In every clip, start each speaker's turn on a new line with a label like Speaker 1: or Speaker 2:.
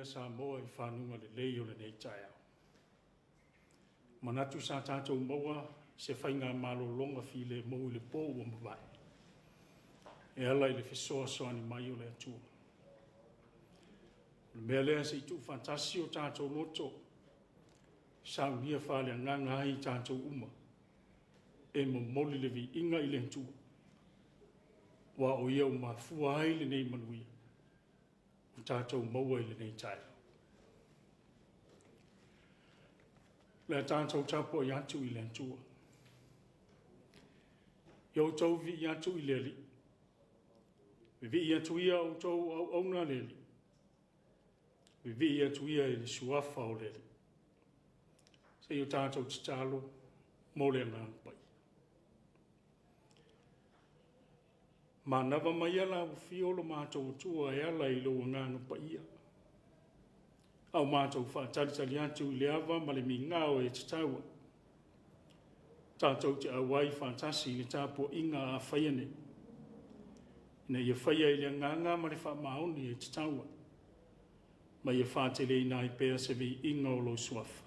Speaker 1: Samoa i fanuga lelei o lenei taeao. Manatu sa tatou maua se faiga malologa filemu i le po ua mavae, e ala i le fesoasoani mai o le Atua. O le mea lea se i tuufaatasi o tatou loto, saunia faaleagaga ai i tatou uma, e momoli le viiga i le Atua, aua o Ia ua mafua ai lenei manuia ua tatou maua i lenei taeao. O le a tatou tapuai atu i le Atua. Ia outou vivii atu i le Alii. Vivii atu ia outou auauna a le Alii. Vivii atu ia i le suafa o le Alii. Se i o tatou tatalo mo le Agaga Paia. Manava maia lau afio lo matou Atua e ala i lou Agaga Paia. A o matou faatalitali atu i le ava ma le migao e tatau ai. Tatou te auai faatasi i le tapuaiga a faia nei, ina ia faia i le agaga ma le faamaoni e tatau ai, ma ia faateleina ai pea se viiga o lou suafa.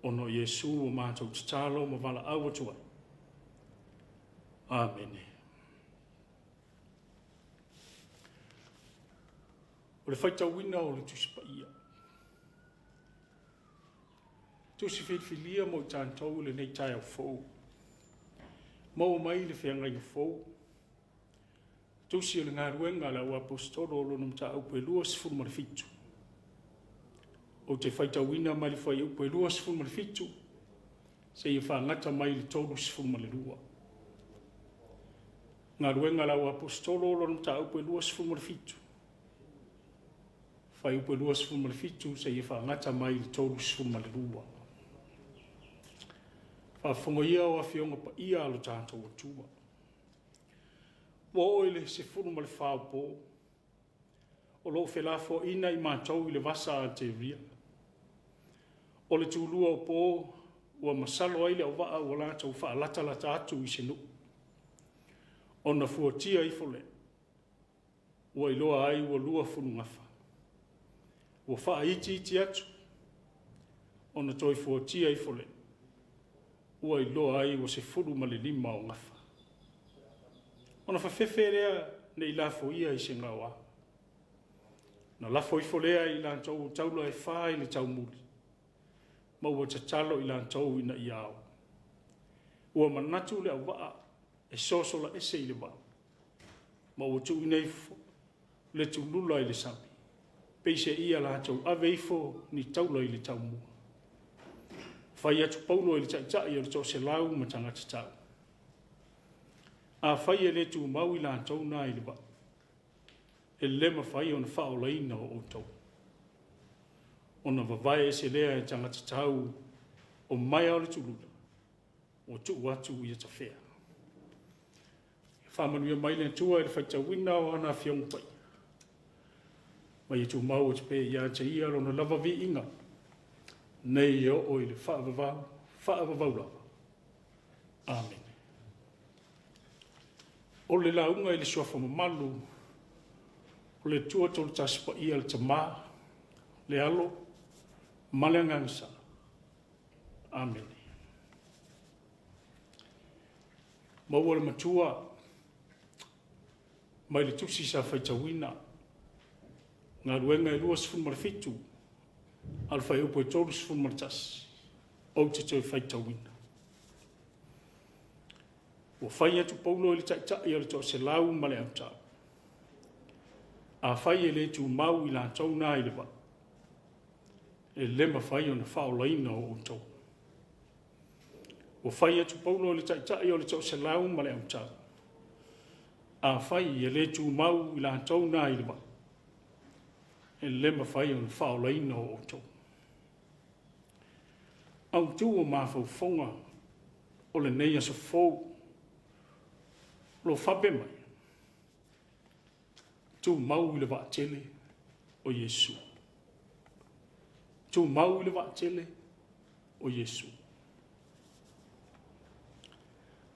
Speaker 1: Ona o Iesu ua matou tatalo ma valaau atu ai. Amene. O le faitauina o le Tusi Paia. Tusi filifilia mo i tatou i lenei taeao fou. Maua mai le feagaiga fou. Tusi o le galuega a le auaposeitolo o lona mataupu e 27. Ou te faitauina mai le fuaiupu e 27 seia faagata mai le 32. Galuega a le auaposeitolo o lona mataupu e 27. Fuaiupu e 27 seia faagata mai le 32. Faafofoga ia o Afioga Paia a lo tatou Atua. Ua oo i le 14 o po, o lo o felafoaiina i matou i le vasa Ateria. O le tulua o po ua masalo ai le auvaa ua latou faalatalata atu i se nuu. Ona fuatia ifo lea, ua iloa ai ua lua fulugafa. Ua faaitiiti atu, ona toe fuatia ifo lea, ua iloa ai ua 15 o gafa. Ona fafefe lea ne i lafoia i se gaoa. Ona lafo ifo lea i latou o taula e fa i le taumuli, ma ua tatalo i latou ina ia ao. Ua manatu le auvaa e sosola ese i le vaa, ma ua tuuina ifo le tulula i le sami, peiseai latou ave ifo ni taula i le taumua. Fai atu Paulo i le taitai o le toaselau ma tagata tau. Afai e le tumau i latou na i le vaa, e le mafai ona faaolaina o outou. Ona vavae ese lea e tagata tau o maea o le tulula, ua tuu atu ia tafea. Faamanuia mai le Atua i le faitauina o ana Afioga Paia. Ma ia tumau atu pea ia te ia lona lava viiga, nei e oo i le faavavau, faavavau lava. Amene. O le lauga i le suafa mamalu o le Atua Tolotasi Paia, le Tama, le Alo ma le Agaga Sa. Amene. Maua le matua mai le tusi sa faitauina, galuega e 27, a le fuaiupu e 31, ou te toe faitauina. Ua fai atu Paulo i le taitai o le toaselau ma le autao. Afai e le tumau i latou na i le vaa, e le mafai ona faaolaina o outou. Ua fai atu Paulo i le taitai o le toaselau ma le autao. Afai e le tumau i latou na i le vaa, e le mafai ona faaolaina o outou. Autu o mafaufauga o lenei aso fou, lo faapea mai, tumau i le vaatele o Iesu. Tumau i le vaatele o Iesu.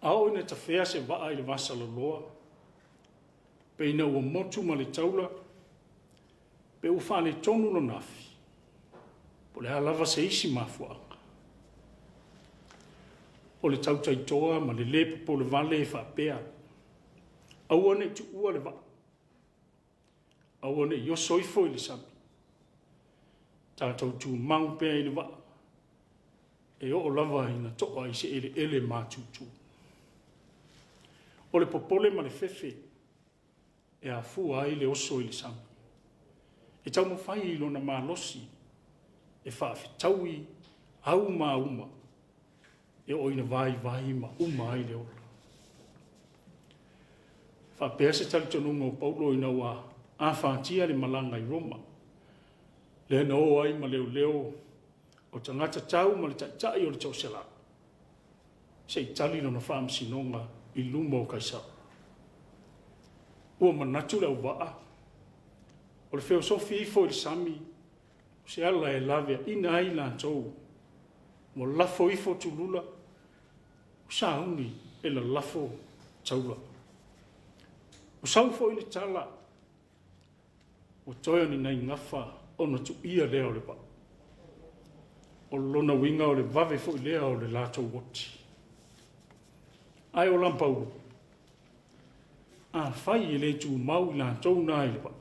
Speaker 1: A oo ina tafea se vaa i le vasa loloa, pe ina ua motu ma le taula, Pe ua faaletonu lona afi, po o le a lava se isi mafuaaga. O le tautaitoa ma le lē popolevale e faapea, aua ne i tuua le vaa, aua ne i oso ifo i le sami, tatou tumau pea i le vaa, e oo lava ina to'a i se eleele matutu. O le popole ma le fefe e afua ai le oso i le sami. E taumafai i lona malosi e faafetaui au ma auma e oo ina vaivai ma uma ai le ola. Faapea se talitonuga o Paulo ina ua afatia le malaga i Roma, lea na o ai ma leoleo o tagata tau ma le taitai o le toaselau, se i tali lona faamasinoga i luma o Kaisara. Ua manatu le auvaa, o le feosofi ifo i le sami, o se ala e laveaina ai latou, ua lafo ifo tulula, ua sauni e lalafo taula. Ua sau foi le tala, ua toe o ni nai gafa ona tuia lea o le vaa. O lona uiga o le vave foi lea o le latou oti. Ae o Lapaula, afai e le tumau i latou na i le vaa,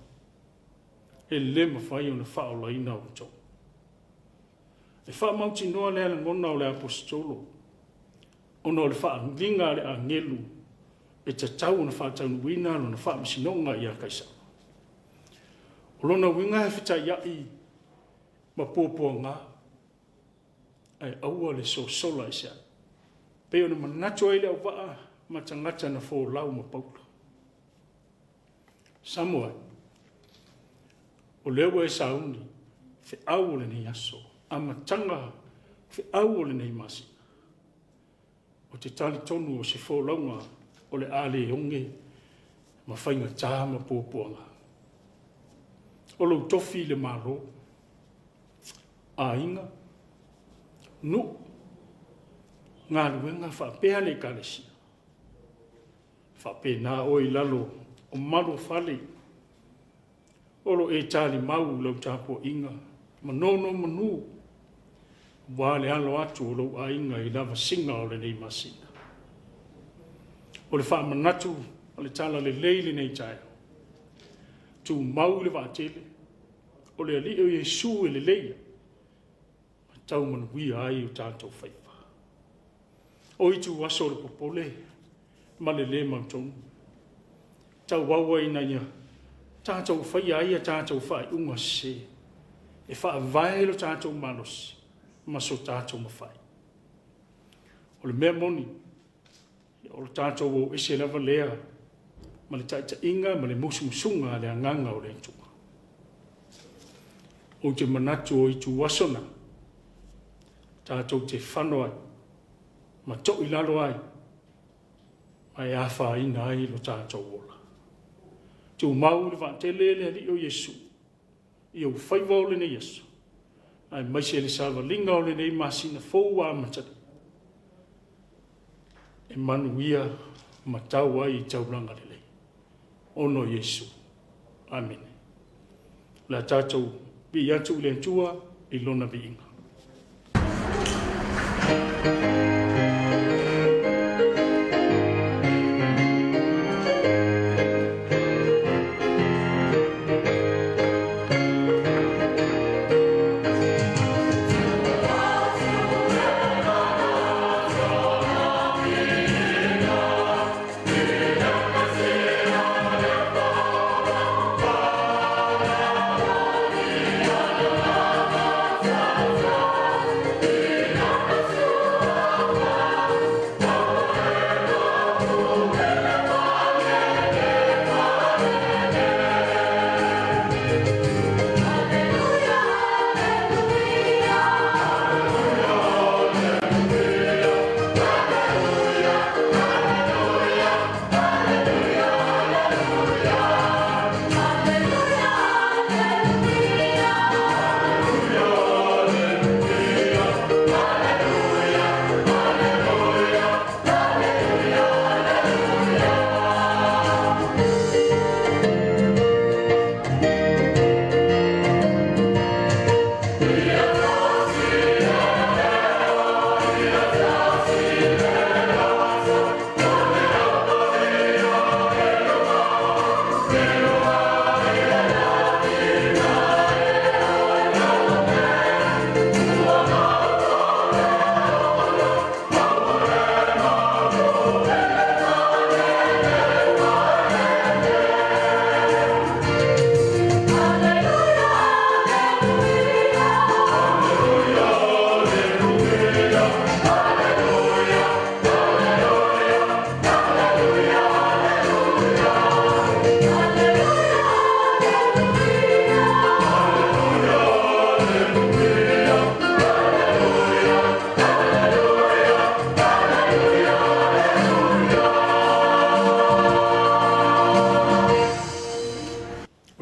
Speaker 1: e le mafai ona faaolaina outou. E faamautinoa lea lagona o le Aposetolo, ona o le faaaliga a le agelu e tatau ona faataunuuina lona faamasinoga ia Kaisara. O lona uiga e fetaiai ma puapuaga, ae aua le sosola ese ai. Pei ona manatu ai le auvaa ma tagata na folau ma Paulo. Samoa, o lea ua e sauni feau o lenei aso, amataga feau o lenei masina. Ou te talitonu o se folauga o le a le oge ma faigata ma puapuaga. O lou tofi i le Malo, aiga, nuu, galuega faapea le Ekalesia, faapena oe i lalo o malu o fale, o lo o e talimau i lau tapuaiga ma nonomanu aua le alo atu o lou aiga i lavasiga o lenei masina. O le faamanatu o le tala lelei i lenei taeao, tumau i le vaatele, o le Alii o Iesu e lelei ma tau manuia ai o tatou faiva. O ituaso o le popole ma le lē mautonu, tauau ai ina ia tatou faia ai a tatou faaiuga sese, e faavae lo tatou malosi ma so tatou mafai. O le mea moni, o le tatou o ese lava lea ma le taitaiga ma le musumusuga a le Agaga o le Atua. Ou te manatu o ituaso na, tatou te fano ai ma toilalo ai, ma e afaina ai lo tatou ola. Tumau i le vaatele le Alii o Iesu i ou faiva o lenei aso, aemaise le savaliga o lenei masina fou ua amatalia, e manuia ma tau ai i taulaga lelei. Ona o Iesu. Amene. O le a tatou vii atu i le Atua i lona viiga.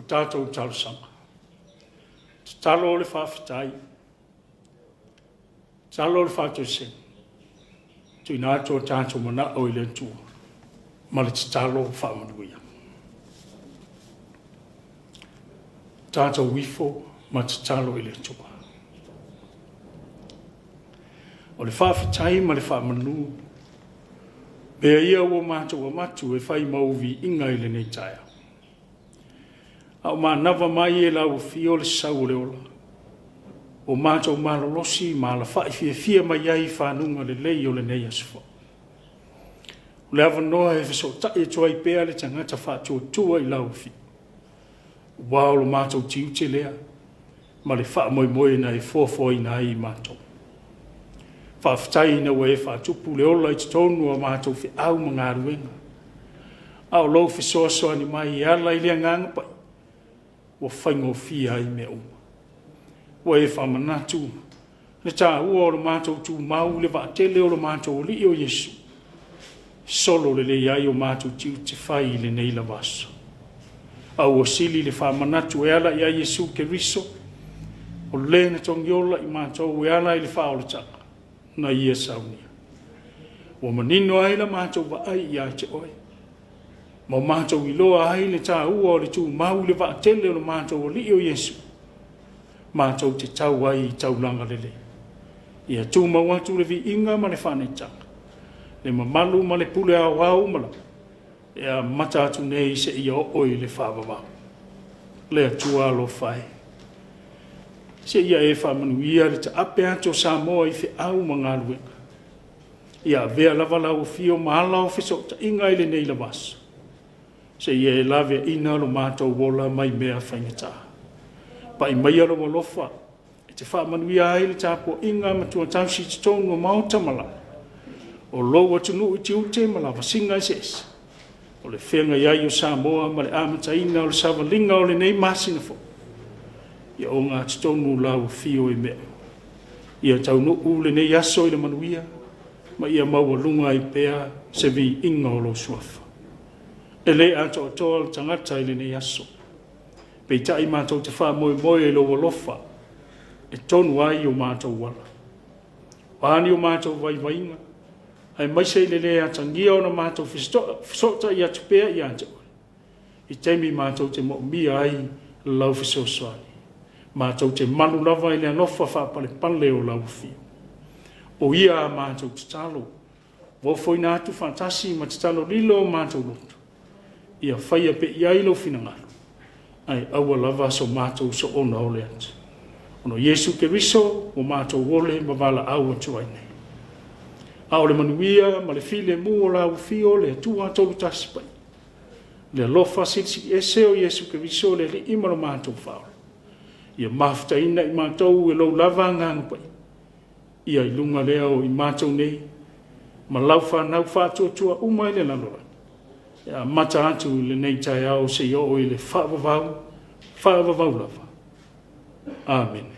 Speaker 1: tatou talosaga. Tatalo o le faafetai, tatalo o le faatoesega, tuuina atu o tatou manao i le Atua ma le tatalo faamanuia. Tatou ifo ma tatalo i le Atua. O le faafetai ma le faamanu, mea ia ua matou avatu e fai ma ou viiga i lenei taeao. A o manava mai e lau afio le sau o le ola, ua matou malolosi ma alafai fiafia mai ai i fanuga lelei o lenei aso fou. O le avanoa e fesootai atu ai pea le tagata faatuatua i lau afio, aua o lo matou tiute lea ma le faamoemoe na e foafoaina ai i matou. Faafetai ina ua e faatupu le ola i totonu o a matou feau ma galuega, a o lou fesoasoani mai e ala i le Agaga Paia, ua faigofie ai mea uma. Ua e faamanatu le taua o le matou tumau i le vaatele o lo matou Alii o Iesu, e solo lelei ai o matou tiute fai i lenei lava aso. A ua sili le faamanatu e ala ia Iesu Keriso, o le na togiola i matou e ala i le faaolataga na ia saunia. Ua manino ai la matou vaai ia te oe, ma matou iloa ai le taua o le tumau i le vaatele o le matou Alii o Iesu, matou te tau ai i taulaga lelei. Ia tumau atu le viiga ma le faaneetaga, le mamalu ma le pule aoao ma lana, e amata atu nei seia oo i le faavavau. Le Atua alofa e, seia e faamanuia le taape atu o Samoa i feau ma galuega. Ia avea lava lau afio ma ala o fesootaiga i lenei lava aso, seia e laveaina lo matou ola mai mea faigata. Pai maia lou alofa e te faamanuia ai le tapuaiga a matua tausi i totonu o maota ma lae o lou atunuu i tiute ma lavasiga eseese, o le feagai ai o Samoa ma le amataina o le savaliga o lenei masina fou. Ia ogatotonu lau afio i mea uma. Ia taunuu lenei aso i le manuia ma ia maualuga ai pea se viiga o lou suafa. E le atoatoa le tagata i lenei aso, peitai matou te faamoemoe i lou alofa e tonu ai o matou ala. O a ni o matou vaivaiga, aemaise i le le atagia ona matou fesootai atu pea ia te oe, i taimi matou te moomia ai lau fesoasoani. Matou te malu lava i le alofa faapalepale o lau afio. O ia a matou tatalo, ua ofoina atu faatasi ma tatalo lilo o matou loto, ia faia pea i ai lou finagalo, ae aua lava so matou soona ole atu. Ona o Iesu Keriso ua matou ole ma valaau atu ai nei. A o le manuia ma le filemu o lau afio le Atua Tolutasi Paia, le alofa silisili ese o Iesu Keriso le Alii ma lo matou Faaola, ia mafutaina i matou e lou lava Agaga Paia, ia i luga lea o i matou nei, ma lau fanau faatuatua uma i le lalolagi, e amata atu i lenei taeao seia oo i le faavavau, faavavau lava. Amene.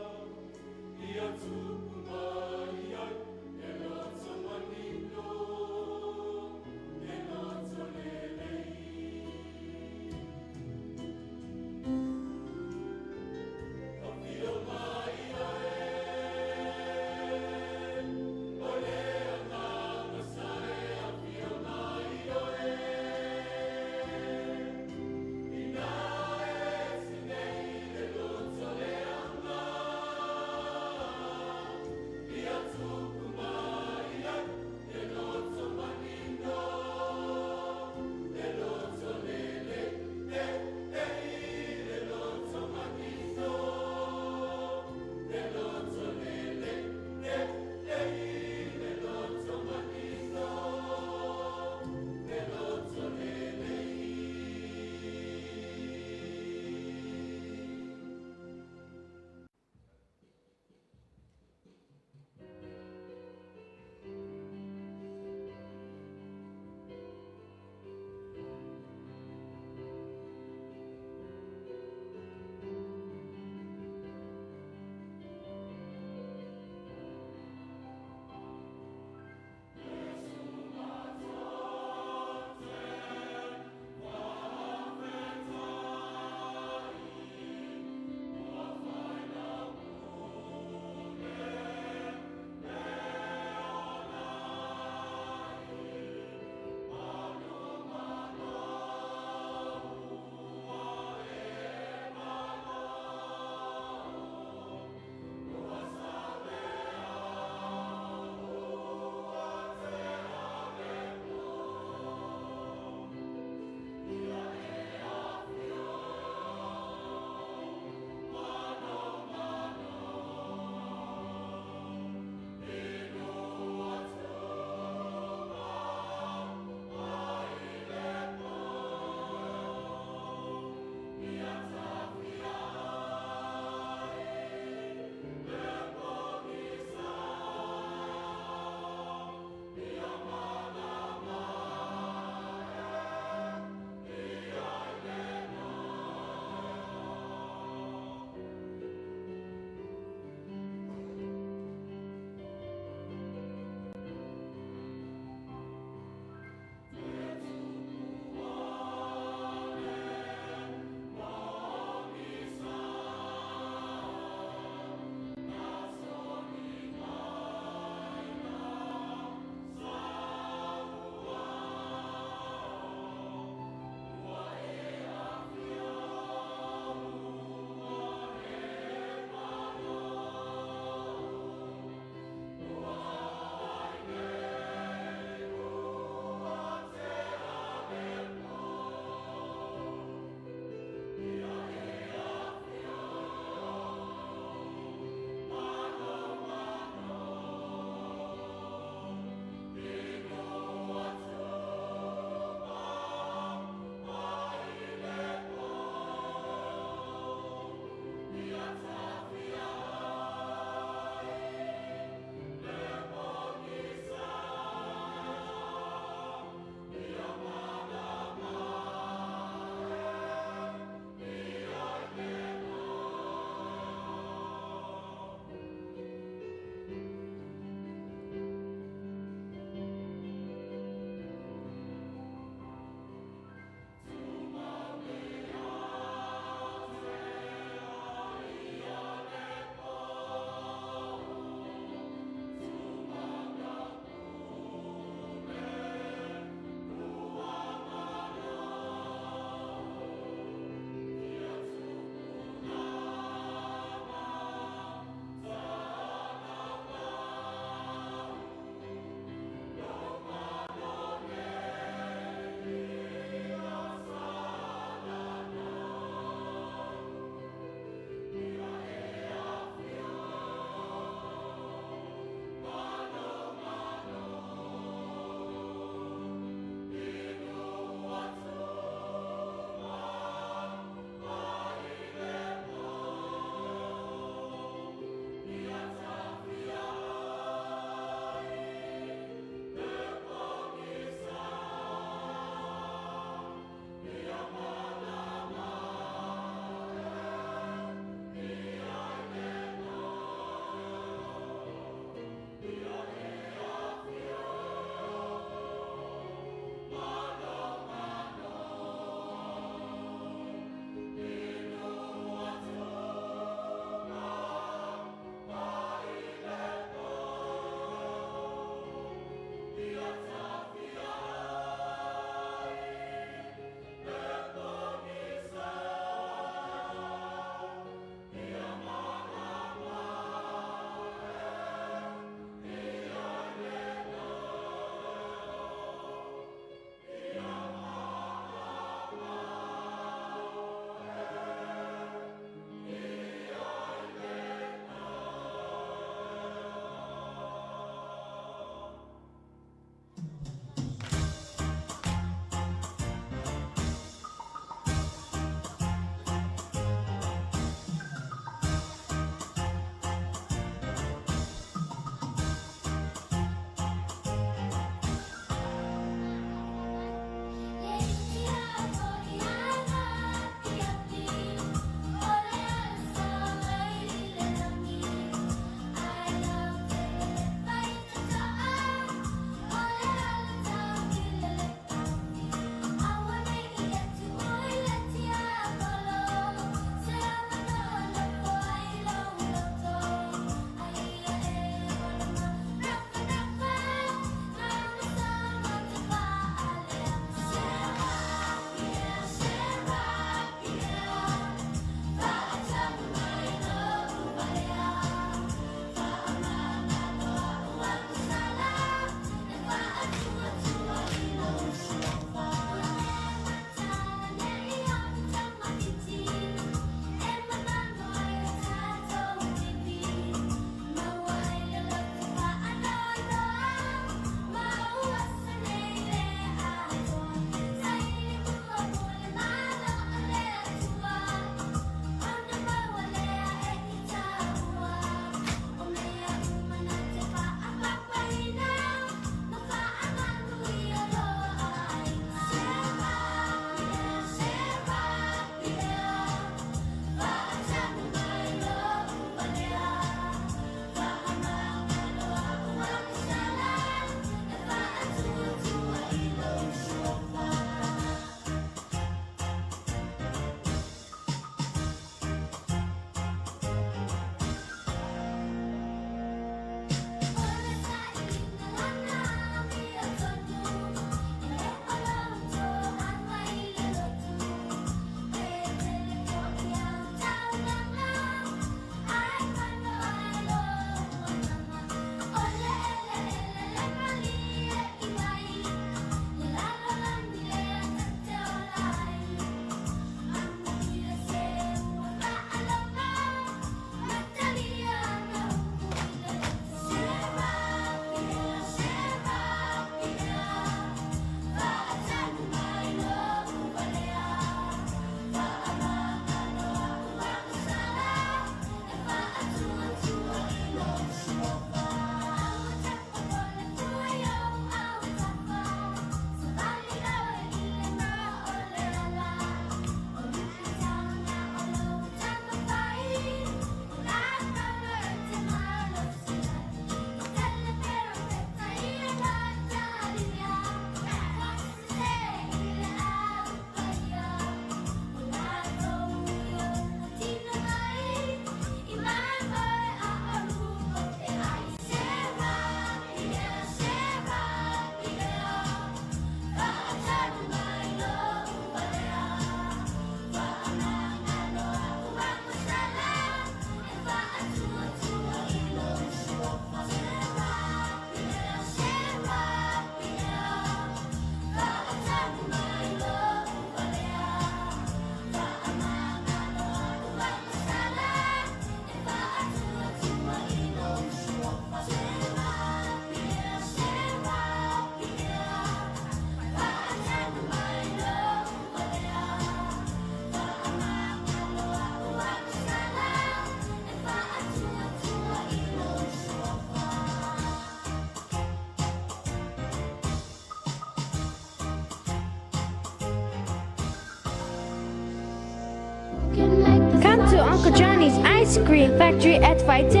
Speaker 2: Come to Uncle Johnny's Ice Cream Factory at Vaite.